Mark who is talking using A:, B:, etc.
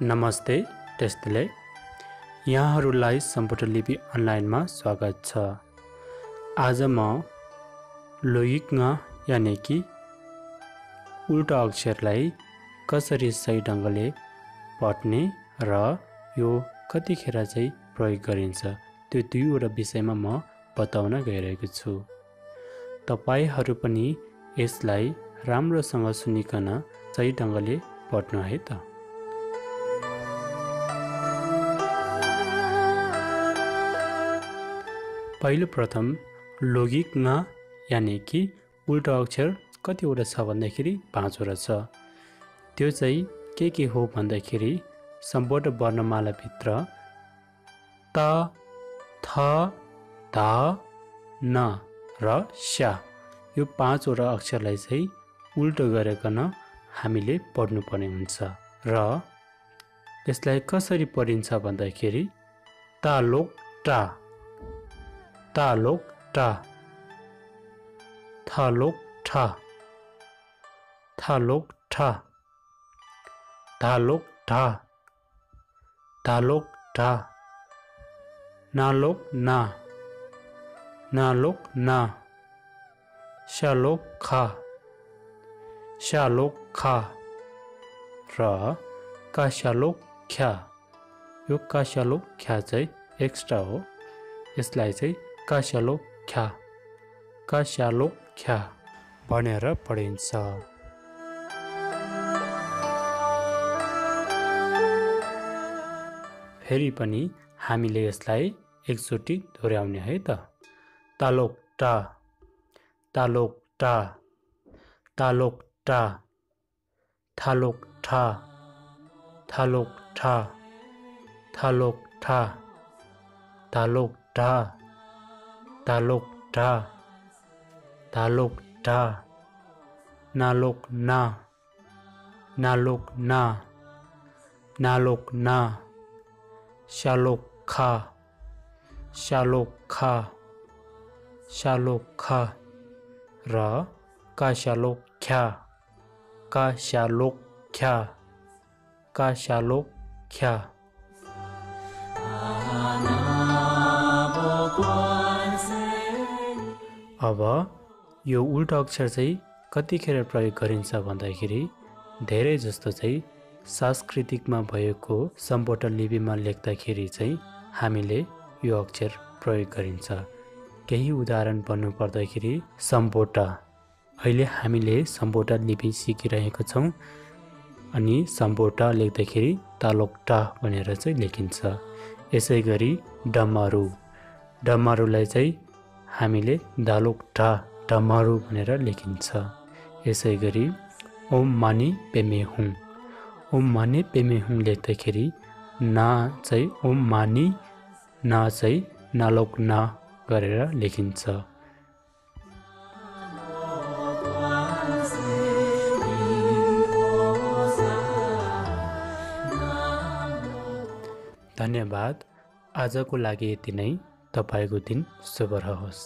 A: नमस्ते टेस्टले यहाँहरूलाई सम्पूर्ण लिपि अनलाइनमा स्वागत छ। आज म लोगिक्ङ यानि कि उल्टा अक्षरलाई कसरी सही ढङ्गले पढ्ने र यो कतिखेर चाहिँ प्रयोग गरिन्छ त्यो दुईवटा विषयमा म बताउन गइरहेको छु। तपाईहरू पनि यसलाई राम्रोसँग सुनिकन सही ढङ्गले पढ्नु है त। पहिलो प्रथम लोगिक्ङ यानि कि उल्टा अक्षर कतिवटा छ भन्दाखेरि 5 वटा छ। त्यो चाहिँ के हो भन्दाखेरि सम्पूर्ण वर्णमाला भित्र त, थ, ध, न र स्या यो 5 वटा अक्षरलाई चाहिँ उल्टो गरिकन हामीले पढ्नुपर्ने हुन्छ र यसलाई कसरी पढिन्छ भन्दाखेरि तालोक टा, तालोक टा, थालोक ठा, थालोक ठा, धालोक ढा, धालोक ढा, नालोक ना, नालोक ना, शालोक खा, शालोक खा र काशालोक ख्या। यो काशालोक ख्या चाहिँ एक्स्ट्रा हो। यसलाई चाहिँ काशालोक ख्या, काशालोक ख्या भनेर पढिन्छ। फेरि पनि हामीले यसलाई एकचोटि दोहोऱ्याउने है त। तालोक टा, तालोक टा, तालोक टा, थालोक ठा, थालोक ठा, थालोक ठा, थालोक ढा, धालोक ढा, धालोक ढा, नालोक ना, नालोक ना, नालोक ना, शालोक खा, शालोक खा, शालोक खा र काशालोक ख्या, काशालोक ख्या, काशालोक ख्या। अब यो उल्टा अक्षर चाहिँ कतिखेर प्रयोग गरिन्छ भन्दाखेरि धेरै जस्तो चाहिँ सांस्कृतिकमा भएको सम्पूर्ण लिपिमा लेख्दाखेरि चाहिँ हामीले यो अक्षर प्रयोग गरिन्छ। केही उदाहरण भन्नु पर्दाखेरि सम्पोटा, अहिले हामीले सम्पोटा लिपि सिकिरहेको छौँ अनि सम्पोटा लेख्दाखेरि तालोकटा भनेर चाहिँ लेखिन्छ। यसै गरी डमरू, डमरूलाई चाहिँ हामीले दालोकटा डमरू भनेर लेखिन्छ। यसै गरी ओम मानी पेमे हुँ, ओम माने पेमे हुँ लेख्दाखेरि ना चाहिँ ओम मानी, ना चाहिँ नालोक ना गरेर लेखिन्छ। धन्यवाद। आजको लागि यति नै। तपाईको दिन शुभ रहोस्।